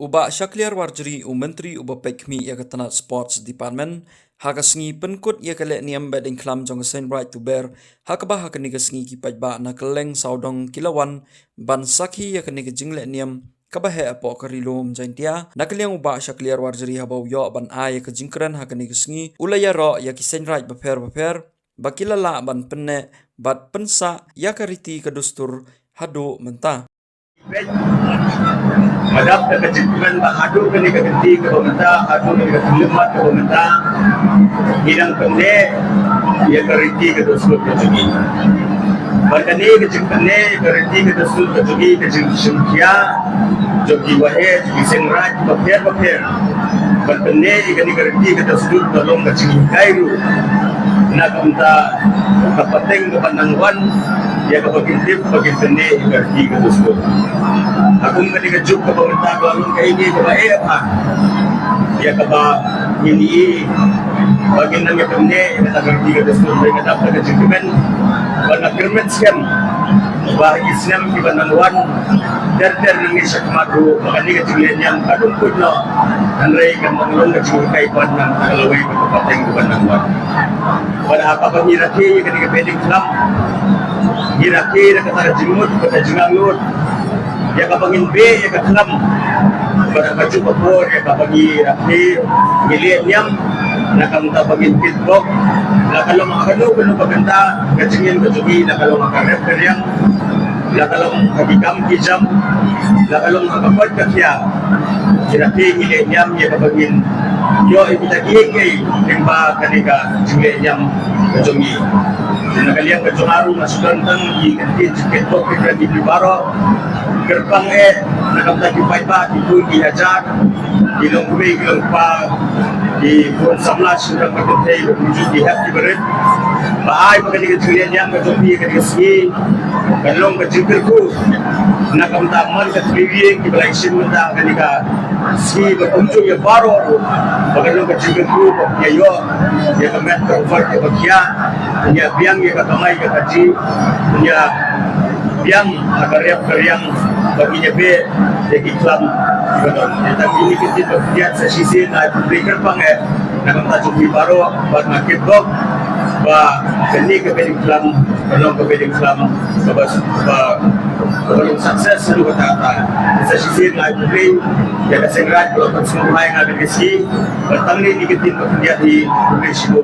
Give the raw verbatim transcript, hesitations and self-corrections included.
U Bah Shakliar Warjri, u Myntri uba peit khmih ïa ka tnat Sports Department, ha ka sngi pynkut ïa ka lehniam Behdeiñkhlam jong ka Seiñ Raij Tuber, ha kaba ha kane ka sngi ki paidbah na kylleng sawdong ki la wan ban sakhi ïa kane ka jinglehniam kaba heh hapoh ka Ri Lum Jaiñtia. Na ka liang u Bah Shakliar Warjri, haba u ïoh ban ai ïa ka jingkren ha kane ka sngi, u la ïaroh ïa ki Seiñ Raij bapher bapher ba ki la lah ban pynneh bad pynsah ïa ka riti ka dustur haduh mynta. Ba dap da ka jingkmen ba haduh kane ka kynti kaba mynta, haduh kane ka khyllipmat kaba mynta, ngi dang pynneh ïa ka riti ka dustur ka jong ngi. Bad kane ka jingpynneh ïa ka riti ka dustur ka jong ngi, ka jingshim khia jong ki waheh, jong ki Seiñ Raij bapher bapher ban pynneh ïa kane ka riti ka dustur ka long ka jinghikai ruh na ka bynta ka pateng kaba nang wan, ïa kaba kin tip ba kin pynneh ïa ka riti ka dustur. Ha kum kane ka juk kaba mynta ka la long kaei kaei kaba eh bha ïa kaba ngin ïohi ba ngin nang ïa pynneh ïa kata ka riti ka dustur, hynrei nga dap da ka jingkmen bad nga kyrmen skhem ba ha ki snem kiba nang wan, ter ter nangne shakhmat ruh, ba kane ka jinglehniam kan ym kut noh, hynrei kan nang long ka jinghikai pat na ka lawei ka pateng kaba nang wan. Bad ha kaba ngi rakhe ïa kane ka Behdeiñkhlam, ngi rakhe da kata ka jingmut, kata ka jingangnud ïa kaba ngin beh ïa ka khlam bad ha kajuh ka por ïa kaba ngi rakhe, ngi lehniam, na ka bynta ba ngin kitbok, la ka long ha kano kano ka bynta ka jingim ka jong ngi, la ka long ha ka rep ka riang, la ka long ha ki kam ki jam, la ka long ha ka koit ka khiah. Ngi rakhe, ngi lehniam ïa kaba ngin ïoh ïa kita kiei kiei lyngba kane ka jinglehniam ka jong ngi. Na ka liang ka jong nga ruh nga shu don tang ki ktien jingkitbok kyrpang ïa phi baroh. Kyrpang eh na ka bynta ki paidbah, ki khun ki hajar, ki longkmie ki longkpa, ki khun samla shynrang ka kynthei, ka kynjuh, ki hep ki barit, ba ai ba kane ka jinglehniam ka jong phi kane ka sngi kan long ka jingkyrkhu na ka bynta man ka tnat ïing kiba la ïashim bynta kane ka sngi, ba kumjuh ïa baroh ruh ba kan long ka jingkyrkhu ba phin ïoh ïa ka met ka khufer kaba khia, phin ïa biang ïa ka kamai ka kajih, phin ïa biang ha ka rep ka riang, ba phin ïa beh ïa ki khlam kiba don. Ïa kata kine ki ktien ba khyndiat sa shisien nga ai khublei kyrpang eh na ka bynta jong phi baroh, bad nga kitbok ba kane ka Behdeiñkhlam kan long ka Behdeiñkhlam kaba, kaba, kaba long success haduh katta katta. Sa shisien nga ai khublei ïa ka Seiñ Raij ba la pynsngewbha ïa nga kane ka sngi. Bad tang kine ki ktien ba khyndiat hi, khublei shibun.